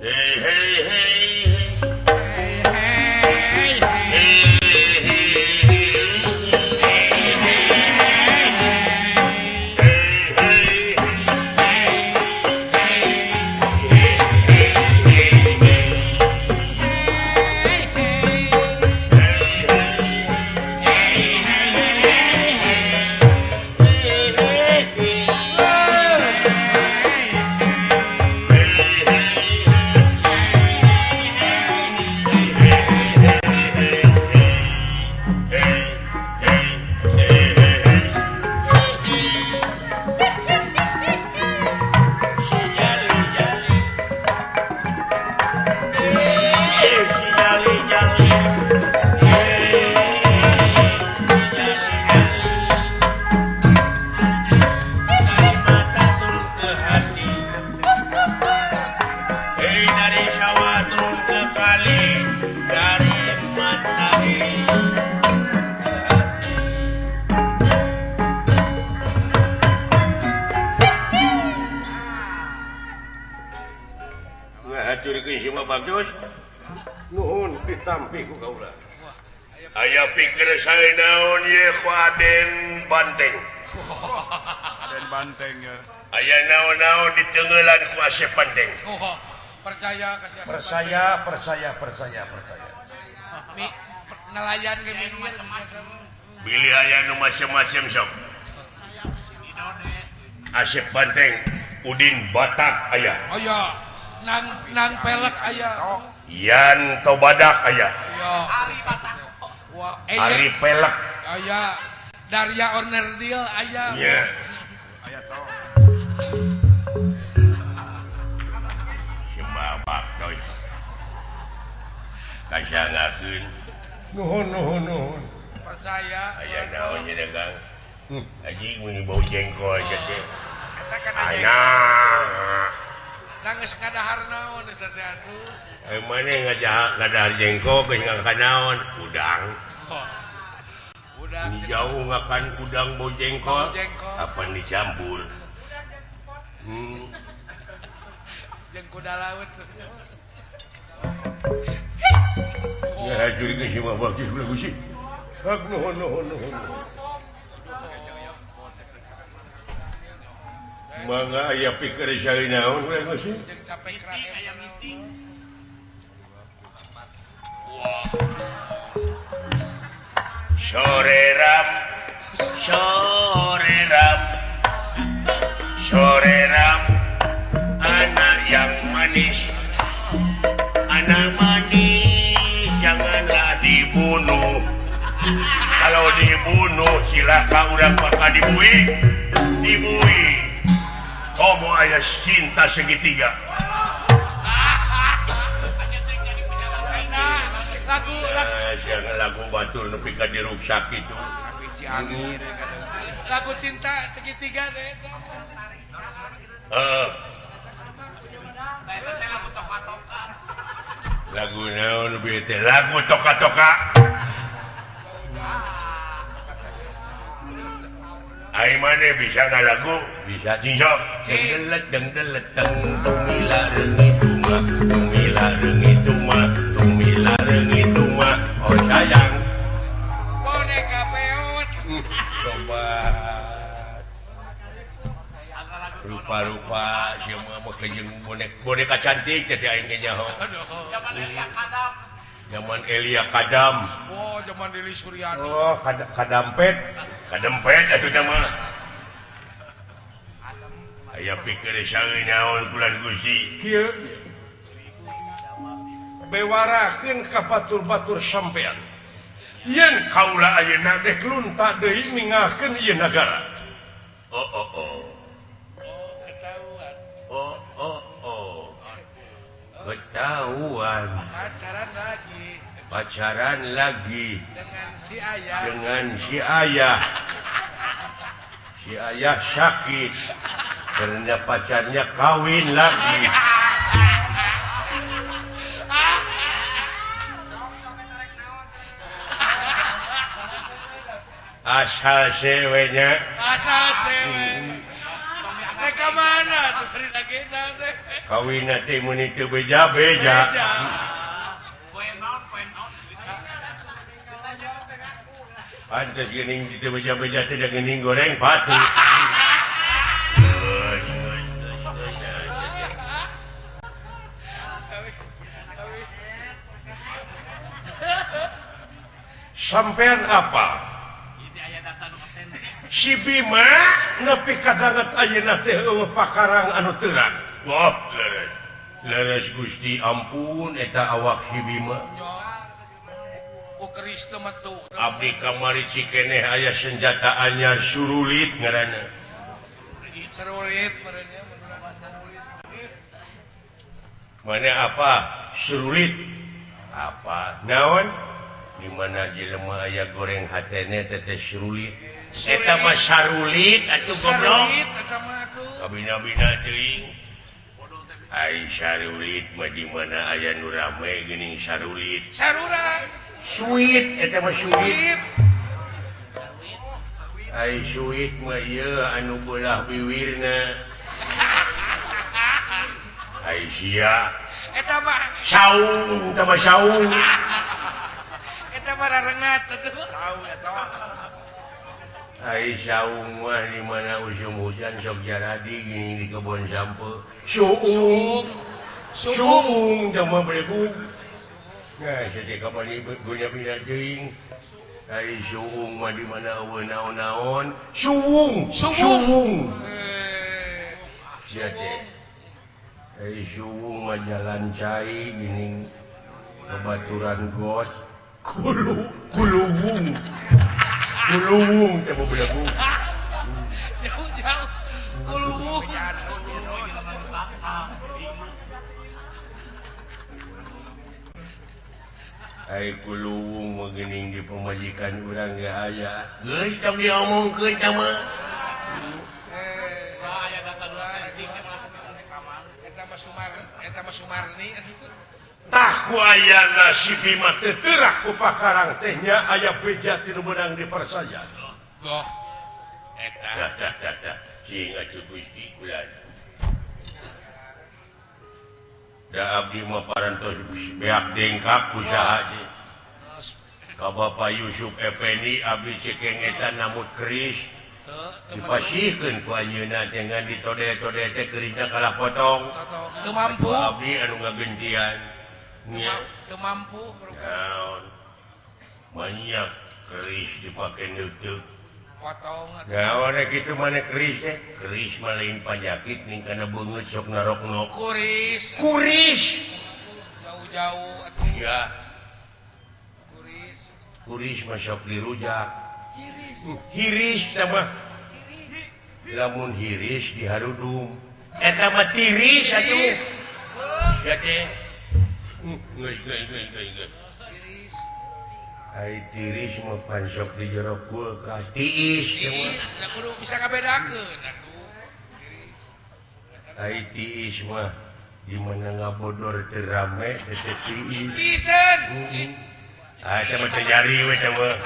Hey hey hey hey hey Nuhun ditampi ku kaula. Aya pikir saya naon ye ku Aden Banteng. Aden Banteng ya. Aya naon-naon ditenggelan ku Asep Banteng. Oh, percaya kasih Asep. Percaya, percaya, percaya, percaya. Mi nelayan ge macam-macam. Bilih aya nu macam-macam sok. Asep Banteng, Udin Batak aya. Aya. Nang nang pelek aya. Yan Tobadak aya. Ari Batak. Ari pelek aya. Darya Onerdil aya. Nya. Aya to. Sebabak toy. Kasangakeun. Nuhun nuhun nuhun. Percaya. Aya naon nya Kang? Anjing mun bau jengkol sia teh. Eta kan aya. Nangis ngadahar naon eta teh atuh. Maneh ngajak ngadahar jengkol geus ngakan naon? Udang. Udang jauh ngakan udang bau jengkol. Apa dicampur? Jeung kuda laut. Ya juri geus mah bagus bagus sih. Hak nuhun nuhun nuhun. Mangga aya pikir saya naon we geus sih. Jeung capek aya meeting. Sore ram, sore ram, sore ram, anak yang manis, anak manis janganlah dibunuh. Kalau dibunuh cilaka urang bakal dibui, dibui. Homo aya cinta segitiga. Lagu lagu batur nepi ka diruksak kitu. Lagu cinta segitiga deh. Heeh. Lagu naon beuh teh? Lagu toka-toka. Ai mane bisa ngalagu? Bisa cincok. Dengdelet dengdelet teng tumila reungit tuma, tumila reungit tuma, tumila reungit tuma. Oh sayang. Boneka peot. Coba. Rupa-rupa sia mah jeung boneka cantik teh aing ge nyaho. Zaman Elia Kadam. Zaman Elia Kadam. Oh, zaman Lili Suryani. Oh, kadampet. Kadempet atuh teh mah. Aya pikir saeun naon kulan Gusti. Kieu. Bewarakeun ka batur-batur sampean. Yen kaula ayeuna dek lunta deui ningahkeun ieu nagara. Oh oh oh. Oh, ketahuan. Oh oh oh. Ketahuan. Pacaran lagi. Pacaran lagi. Dengan si ayah. Dengan si ayah. Si ayah sakit karena pacarnya kawin lagi. Asal ceweknya. Asal cewek. Mereka mana Kawin teh meuni teu beja-beja. Pantes geuning teu beja-beja teh da geuning goreng pati. Sampean apa? Si Bima nepi kadanget ayeuna teh eueuh pakarang anu terang. Wah, leres. Leres Gusti ampun eta awak si Bima. Ku keris teu metu. Abdi kamari cikeneh aya senjata anyar surulit ngaranna. Surulit merenya. Mana apa? Surulit. Apa? Naon? Di mana jelema aya goreng hatene teh surulit. Eta mah sarulit atuh goblok. Kabina-bina teuing. Ai sarulit mah di mana aya nu rame geuning sarulit. Sarurat. Suit eta mah suit. Ai suit mah ieu anu beulah biwirna. Ai sia. Eta mah saung, eta mah saung. Eta mah rarengat atuh. Saung eta. Ai saung mah di mana usum hujan sok jaradi gini di kebon sampe. Suung. Suung teh mah belegug. Nah, saja kapan ibu punya teuing. Ai suung mah di mana eueuh naon-naon. Suung, suung. Sia teh. Ai suung mah jalan cai gini babaturan got. Kulu kuluwung. Kuluwung teh mah belegug. Jauh-jauh kuluwung. Ai kuluwung mah geuning di pamajikan urang ge aya. Geus tong diomongkeun tah mah. Aya data nu otentik eta mah Sumar, eta mah Sumarni atuh. Tah ku ayana si Bima teu teurak ku pakarang teh nya aya beja ti nu meunang dipercaya. Goh. Eta. Tah tah tah tah. Cing atuh Gusti kula. Da abdi mah parantos beak dengkak ku saha teh. Ka Bapak Yusuf Effendi abdi cekeng eta namut keris. Dipasihkeun ku anjeunna teh ngan ditode-tode teh kerisna kalah potong. Teu mampu. Abdi anu ngagentian. Teu mampu. Naon? Banyak keris dipake neuteuk. Potong atuh. Naon kitu maneh keris teh? Keris mah lain panyakit ning kana beungeut sok naroknok. Kuris. Kuris. Jauh-jauh atuh. Ya. Kuris. Kuris mah sok dirujak. Hiris. Hiris tah mah. Lamun hiris diharudum. Eta mah tiris atuh. Sia teh. Geus geus geus geus. Tiris. Ai tiris mah pan sok di jero kulkas. Tiis teh mah. Tiis, da kudu bisa ngabedakeun atuh. Tiris. Ai tiis mah di mana ngabodor teu rame teh tiis. Tiiseun. Ah eta mah teu nyari we teh mah.